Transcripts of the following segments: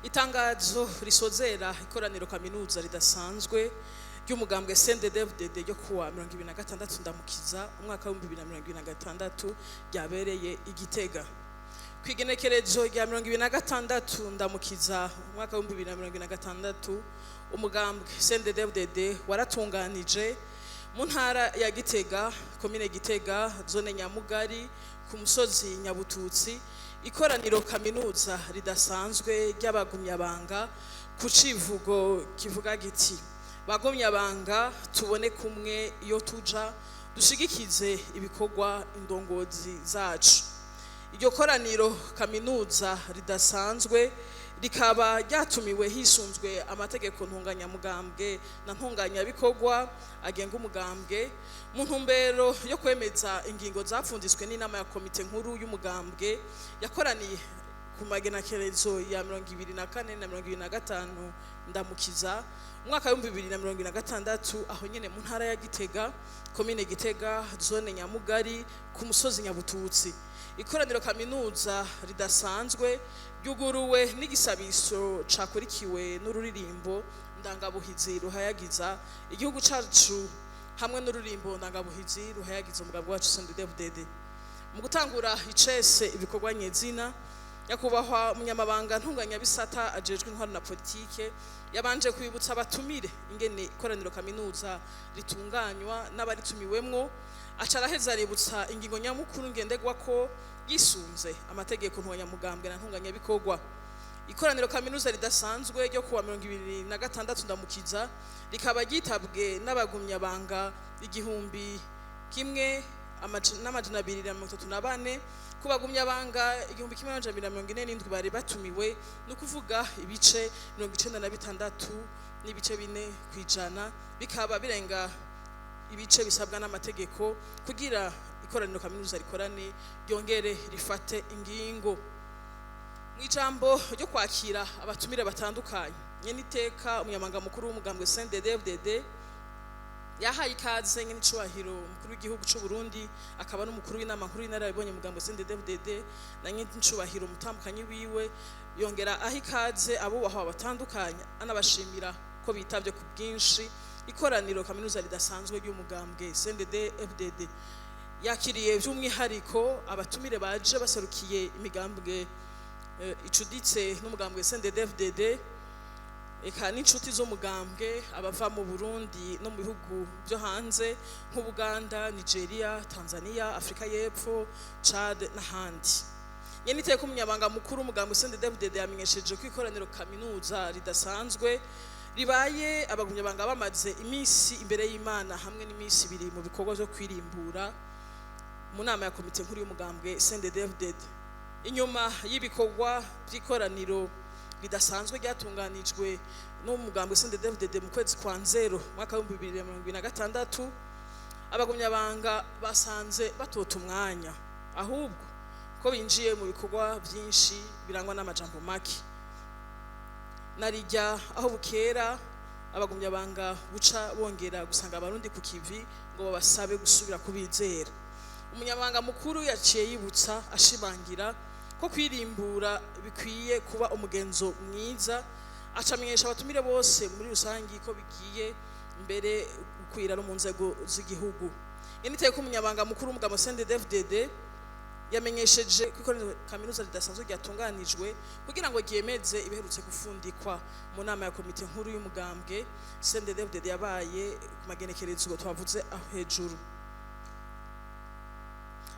Itangazo risozera ikoraniro kaminuza ridasanzwe ry'umugambwe CNDD-FDD ryo kuwa 26 Ndamukiza umwaka wa 2026 ryabereye i Gitega. Kw'igenekerezo rya 26 Ndamukiza umwaka wa 2026, umugambwe CNDD-FDD waratunganije mu ntara ya Gitega, komine Gitega, zone Nyamugari, ku musozi Nyabututsi, ikoraniro kaminuza ridasanzwe ry'abagumyabanga ku civugo kivuga giti: "Bagumyabanga, tubone kumwe iyo tuja, dushigikize ibikorwa indongozi zacu." Iryo koraniro kaminuza ridasanzwe rikaba ryatumiwe hisunzwe amategeko ntunganyamugambwe na ntunganyabikorwa agenga umugambwe, mu ntumbero yo kwemeza ingingo zapfunditswe n'inama ya komite nkuru y'umugambwe yakoraniye ku magenekerezo ya 24 na 25 Ndamukiza umwaka wa 2026, aho nyene mu ntara ya Gitega, komine Gitega, zone Nyamugari, ku musozi Nyabututsi. Ikoraniro kaminuza ridasanzwe ryuguruwe n'igisabiso cakurikiwe n'ururirimbo ndangabuhizi ruhayagiza igihugu cacu hamwe n'ururimbo ndangabuhizi ruhayagiza umugambwe wacu CNDD-FDD. Mu gutangura icese ibikorwa nyezina, nyakubahwa umunyamabanga ntunganyabisata ajejwe intwaro na politike yabanje kwibutsa abatumire ingene ikoraniro kaminuza ritunganywa n'abaritumiwemwo, aca araheza aributsa ingingo nyamukuru ngenderwako yisunze amategeko ntunganyamugambwe na ntunganyabikorwa. Ikoraniro kaminuza ridasanzwe ryo kuwa 26 Ndamukiza rikaba ryitabwe n'abagumyabanga 1234 ku bagumyabanga 1247 bari batumiwe, ni ukuvuga ibice 96.4%, bikaba birenga ibice bisabwa n'amategeko kugira ikoraniro kaminuza rikorane ryongere rifate ingingo. Mu ijambo ryo kwakira abatumire batandukanye, nyeniteka umunyamabanga mukuru w'umugambwe CNDD-FDD yahaye ikaze nyenicubahiro umukuru w'igihugu c'u Burundi akaba n'umukuru w'inama nkuru y'inararibonye umugambwe CNDD-FDD na nyenicubahiro umutambukanyi wiwe, yongera aha ikaze abubahwa batandukanye, anabashimira ko bitavye ku bwinshi ikoraniro kaminuza ridasanzwe ry'umugambwe CNDD-FDD. Yakiriye by'umwihariko abatumire baje baserukiye imigambwe icuditse n'umugambwe CNDD-FDD, eka n'inshuti z'umugambwe, abava mu Burundi no mu bihugu byo hanze nk'Ubuganda, Nigeria, Tanzania, Afrika y'Epfo, Chad n'ahandi. Nyene iteka umunyamabanga mukuru w'umugambwe CNDD-FDD yamenyesheje ko ikoraniro kaminuza ridasanzwe ribaye abagumyabanga bamaze iminsi imbere y'Imana hamwe n'iminsi 2 mu bikorwa byo kwirimbura mu nama ya komite nkuru y'umugambwe CNDD-FDD. Inyuma y'ibikorwa by'ikoraniro ridasanzwe ryatunganijwe n'umugambwe CNDD-FDD mu kwezi kwa Nzero mwaka wa 2026, abagumyabanga basanze batota umwanya, ahubwo ko binjiye mu bikorwa byinshi birangwa n'amajambo make. Narijya aho bukera abagumyabanga buca bongera gusanga abarundi ku kivi ngo babasabe gusubira kubizera. Umunyamabanga mukuru yaciye yibutsa ashimangira ko kwirimbura bikwiye kuba umugenzo mwiza, acamenyesha abatumire bose muri rusangi ko bigiye mbere gukwira no mu nzego z'igihugu. Initeko umunyamabanga mukuru w'umugambwe CNDD-FDD yamenyesheje ko ikoraniro kaminuza ridasanzwe ryatunganijwe kugira ngo ryemeze ibiherutse gufundikwa mu nama ya komite nkuru y'umugambwe CNDD-FDD yabaye ku magenekerezo twavuze aho hejuru.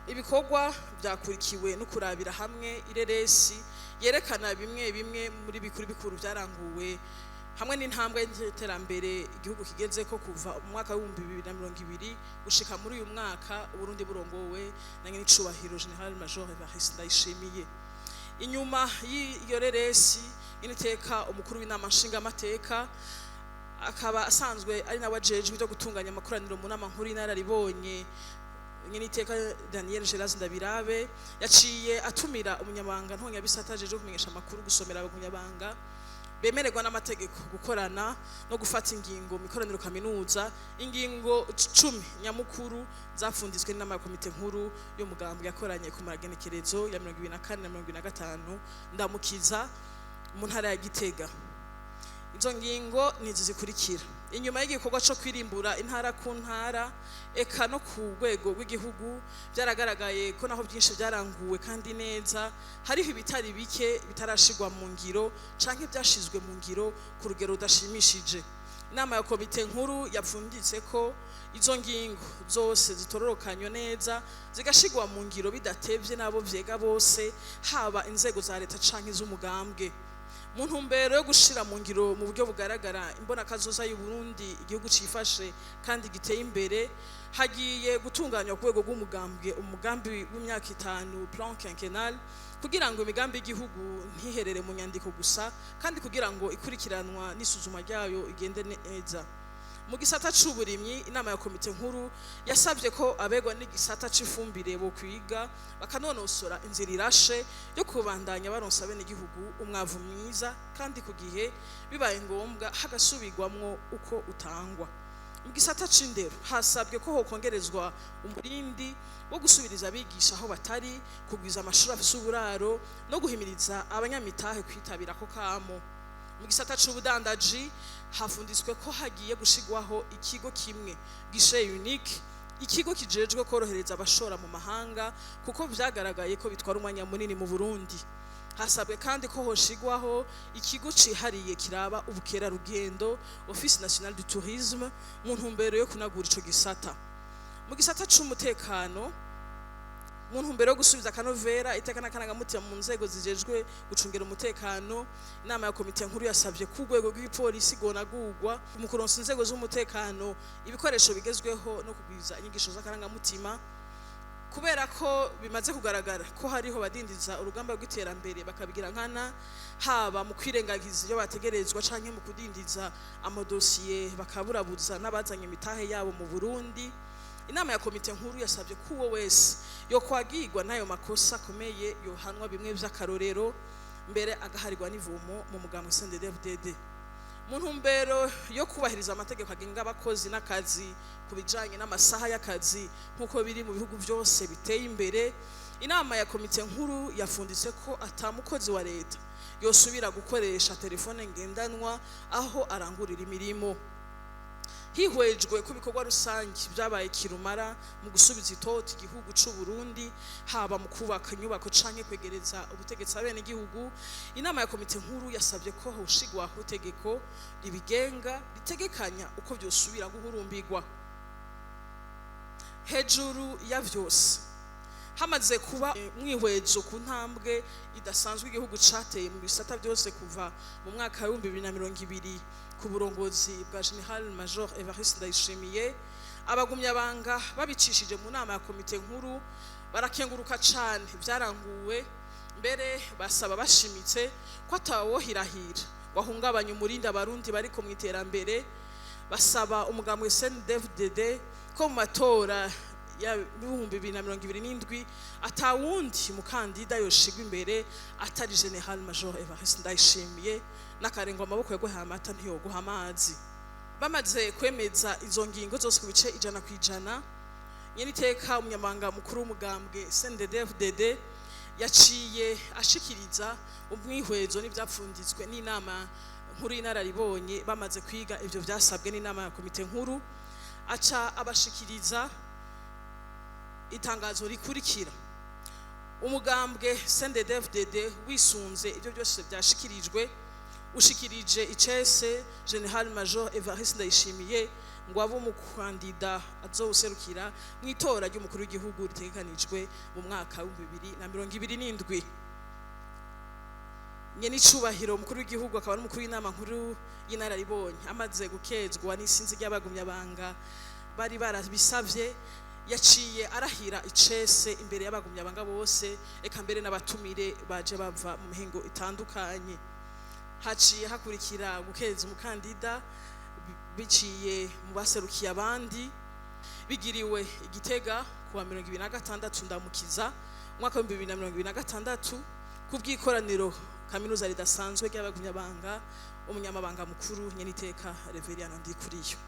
Ibikorwa byakurikiwe no kurabira hamwe ireresi yerekana bimwe bimwe muri bikuru bikuru byaranguwe hamwe n'intambwe y'iterambere igihugu kigeze ko kuva mu mwaka wa 2020 gushika muri uyu mwaka Uburundi burongowe na nyenicubahiro General Major Evariste Ndayishimiye. Inyuma y'iyo reresi, initeka umukuru w'inama nshingamateka akaba asanzwe ari nawe ajejwe ibyo gutunganya amakoraniro mu nama nkuru y'inararibonye, nyeniteka Daniel Geras Ndabirabe, yaciye atumira umunyamabanga ntonyabisata ajeje kumenyesha amakuru gusomera abagumyabanga bemererwa n'amategeko gukorana no gufata ingingo mu ikoraniro kaminuza ingingo 10 nyamukuru zapfunditswe n'inama ya komite nkuru y'umugambwe yakoranye ku magenekerezo ya 24 na 25 Ndamukiza. Mu ntara ya Gitega, izo ngingo ni izi zikurikira: inyuma y'igikorwa cyo kwirimbura intara ku ntara, eka no ku rwego rw'igihugu, byaragaragaye ko naho byinshi byaranguwe kandi neza, hariho ibitari bike bitarashigwa mu ngiro canke byashizwe mu ngiro ku rugero rudashimishije. Inama ya komite nkuru yapfunditse ko izo ngingo zose zitororokanywe neza, zigashigwa mu ngiro bidatevye n'abo vyega bose, haba inzego za leta canke iz'umugambwe, mu ntumbero yo gushira mu ngiro mu buryo bugaragara imbonakazoza y'u Burundi, igihugu cifashe kandi giteye imbere. Hagiye gutunganywa ku rwego rw'umugambwe umugambi w'imyaka 5, plan quinquennal, kugira ngo imigambi y'igihugu ntiherere mu nyandiko gusa, kandi kugira ngo ikurikiranwa n'isuzuma ryayo igende neza. Mu gisata c'uburimyi, inama ya komite nkuru yasabye ko abegwa n'igisata c'ifumbire bo kwiga bakanonosora inzira irashe yo kubandanya baronsa abenegihugu umwavu mwiza kandi ku gihe, bibaye ngombwa hagasubirwamwo uko utangwa. Mu gisata c'indero, hasabwe ko hokongerezwa umurindi wo gusubiriza abigisha aho batari, kugwiza amashuri afise uburaro no guhimiriza abanyamitahe kwitabira ako kamo. Mu gisata c'ubudandaji, hafunditswe ko hagiye gushigwaho ikigo kimwe, guichet unique, ikigo kijejwe korohereza abashora mu mahanga, kuko vyagaragaye ko bitwara umwanya munini mu Burundi. Hasabwe kandi ko hoshigwaho ikigo cihariye kiraba ubukerarugendo, Office National du Tourisme, mu ntumbero yo kunagura ico gisata. Mu gisata c'umutekano, mu ntumbero yo gusubiza akanovera, iteka n'akarangamutima mu nzego zijejwe gucungera umutekano, inama ya komite nkuru yasabye ko urwego rw'igipolisi rwonagurwa mu kuronsa inzego z'umutekano ibikoresho bigezweho no kugwiza inyigisho z'akarangamutima, kubera ko bimaze kugaragara ko hariho badindiza urugamba rw'iterambere bakabigira nkana, haba mu kwirengagiza ibyo bategerezwa canke mu kudindiza amadosiye, bakaburabuza n'abazanye imitahe yabo mu Burundi. Inama ya komite nkuru yasabye ko uwo wese yokwagirwa n'ayo makosa akomeye yohanwa bimwe vy'akarorero, mbere agaharirwa n'ivomo mu mugambwe CNDD-FDD. Mu ntumbero yo kubahiriza amategeko agenga abakozi n'akazi ku bijanye n'amasaha y'akazi nk'uko biri mu bihugu byose biteye imbere, inama ya komite nkuru yafunditse ko atamukozi wa leta yosubira gukoresha telefone ngendanwa aho arangurira imirimo. Hihwejwe ko ibikorwa rusange byabaye kirumara mu gusubiza itoto igihugu c'u Burundi, haba mu kubaka inyubako canke kwegereza ubutegetsi abenegihugu, inama ya komite nkuru yasabye ko hoshigwaho itegeko ribigenga ritegekanya uko vyosubira guhurumbirwa. Hejuru ya vyose, hamaze kuba mwihwezo ku ntambwe idasanzwe igihugu cateye mu bisata byose kuva mu mwaka wa 2020 ku burongozi bwa Général Major Evariste Ndayishimiye, abagumyabanga babicishije mu nama ya komite nkuru barakenguruka cane vyaranguwe, mbere basaba bashimitse ko atawohirahira wahungabanya umurindi abarundi bariko mu iterambere. Basaba umugambwe CNDD-FDD ko mu matora ya 2027 atawundi mukandida yoshigwa imbere atari Général Major Evariste Ndayishimiye, n'akarengwa amaboko yaguhaye amata ntiyoguha amazi. Bamaze kwemeza izo ngingo zose ku bice 100%, nyeniteka umunyamabanga mukuru w'umugambwe CNDD-FDD yaciye ashikiriza umwihwezo n'ivyapfunditswe n'inama nkuru y'inararibonye. Bamaze kwiga ivyo vyasabwe n'inama ya komite nkuru, aca abashikiriza itangazo rikurikira: umugambwe CNDD-FDD wisunze ibyo byose byashikirijwe, ushikirije icese Général Major Evariste Ndayishimiye ngo abe umukandida azowuserukira mu itora ry'umukuru w'igihugu ritegekanijwe mu mwaka wa 2027. Nyenicubahiro umukuru w'igihugu akaba n'umukuru w'inama nkuru y'inararibonye, amaze gukezwa n'isinzi ry'abagumyabanga bari barabisavye, yaciye arahira icese imbere y'abagumyabanga bose, eka mbere n'abatumire baje bava mu mihingo itandukanye. Haciye hakurikira gukeza umukandida biciye mu baserukiye abandi, bigiriwe Igitega kuwa 26 Ndamukiza umwaka wa 2026 ku bw'ikoraniro kaminuza ridasanzwe ry'abagumyabanga, umunyamabanga mukuru nyeniteka Reveriyano Ndikuriyo.